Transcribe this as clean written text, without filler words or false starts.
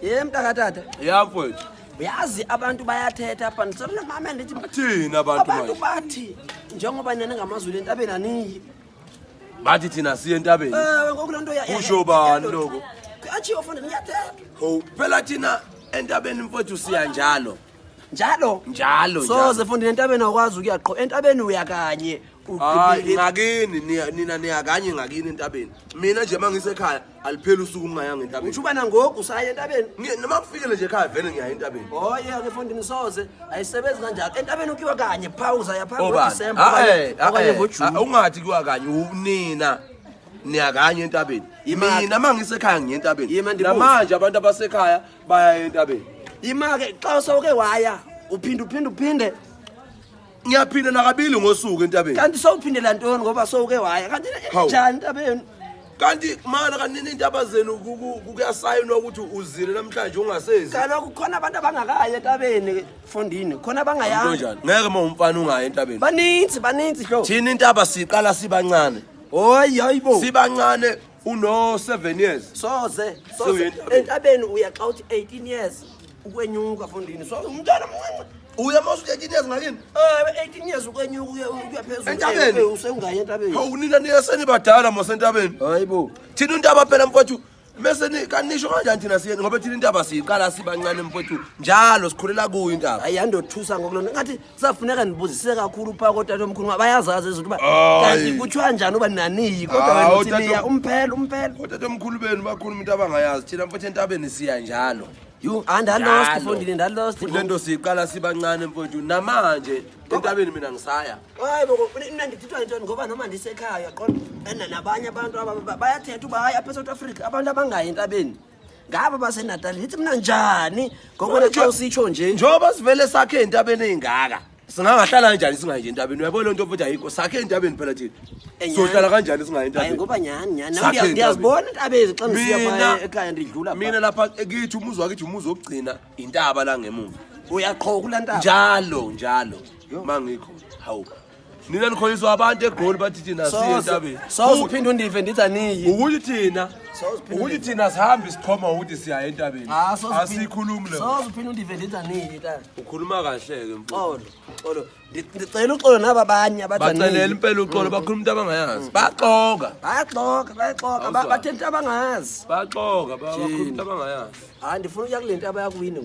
Ye mntakatata. Ya mfowethu. Uyazi abantu bayathetha apha, ndisolo mama ndithi Bathini abantu abantu manje? Bathi njengoba nina ngamaZulu entabeni aniyi. Bathi thina siye entabeni. Ewe, ngoku loo nto Kusho bani lokho? Kuyatshiwo fondini, kuyathetha. Ho, phela thina entabeni mfowethu siya njalo. Njalo? Njalo, njalo. Soze fondini, entabeni awukwazi ukuya qho, entabeni uya kanye. Hayi, Ugqibile. ngakini nina niya kanye ngakini entabeni. Mina nje mangisekhaya alipheli usuku ngingayanga entabeni. Utsho ubana ngoku usaya entabeni? Noma kufikele nje ekhaya vele ngiyaya entabeni. Oh yeah, ke fondini, soze, ayisebenzi kanjalo. Entabeni ukiwa kanye phaa, uzaya phaa Obani? ngoDisemba Ah, eh, ah, okanye eh, ngoJuni. ah, ungathi kuwa kanye, unina niya kanye entabeni. Yima- Mina mangisekhaya ngiya entabeni. Yima ndibuze. Namanje abantu abasekhaya baya entabeni. Yima ke, xa sowuke waya uphinde uphinde uphinde? Ngiyaphinda nakabili ngosuku entabeni. Kanti sowuphindela ntoni ngoba sowuke waya? Kanti Hawu. njani entabeni? Kanti mana kanini intaba zenu kuyasayinwa ukuthi uzile namhlanje ungasezi. Kaloku khona abantu abangakayi entabeni fondini, khona abangayanga. Kanjani? Ngeke uma umfana ungayi entabeni. Baninzi, baninzi hlo. Thina intaba siqala sibancane. Hoyi, hayibo. Sibancane uno 7 years. Soze, Sewuya soze. entabeni. Entabeni uya xa uthi 18 years ukwenyuka fondini, so umntwana mncinci. Uya mase 18 years ngakini? Ewe, 18 years ukwenyuka ukuya phezulu. Entabeni? Ewe, usewungaya entabeni. Hawu, nina niyaseni badala mos entabeni. Hayibo. Thina intaba phela mfowethu mese ni kanisho kanjani thina siye ngoba thina intaba siyiqala sibancane mfowethu njalo sikhulela kuyo intaba. Hayi, yandothusa ngoku loo nto, ngathi kusafuneka ndibuzise kakhulu phaa kootata omkhulu ngoba bayazazi izinto uba Hayi. kanti kuthiwa njani uba naniyi, kodwa Hayi, wena uthi otata- niya umphela umphela. Otata omkhulu benu bakhuluma into abangayazi, thina mfowethu entabeni siya njalo. Yhu, andalost Njalo. fondini, ndalost. Futhi le nto siyiqala sibancane mfowethu, namanje entabeni mina ngisaya. Hayi bo, mna ndithithwa yintoni ngoba noma ndisekhaya uyaqonda and nabanye abantu bayathetha uba hayi, apha eSouth Africa abantu abangayi entabeni ngaba baseNatali. Ndithi mna njani ngokona xa usitsho nje? Njengoba sivele sakhe entabeni ey'ngaka, singangahlala kanjani singayi nje entabeni? Uyabona loo nto futhi ayikho, sakhe entabeni phela thina. Enyani. Sohlala kanjani singayi Hayi entabeni? ngoba nyhani nyhani nam Sakhe entabeni. ndiyazibona iintaba ezi xa ndisiya Mina- phaa ekhaya ndidlula phaa. Mina lapha kithi umuzi wakithi umuzi wokugcina, intaba la ngemuva. Uyaqho kulaa ntaba? Njalo njalo mangikhona. Hawu, nina nikholiswa abantu eGoli bathi thina siye Soze, entabeni. soze uphinde undive ndithi aniyi. Ukuthi thina Soze uphinde ukuthi thina sihambe sichoma ukuthi siya entabeni. Ah, soze uphinde- Asikhulumi le. Soze uphinde undive ndithi aniyi tata. Ukhuluma kahle-ke mfowethu. Xolo, xolo. Ndicela uxolo naba abanye abathi Bacelela aniyi. impela uxolo, bakhuluma into abangayazi, baxoka. Bayaxoka, bayaxoka, Awuzwa. bathetha into abangazi. Baxoka, bakhuluma into abangayazi. Hayi, ndifuna ukuya kule ntaba yakuwini ngoku.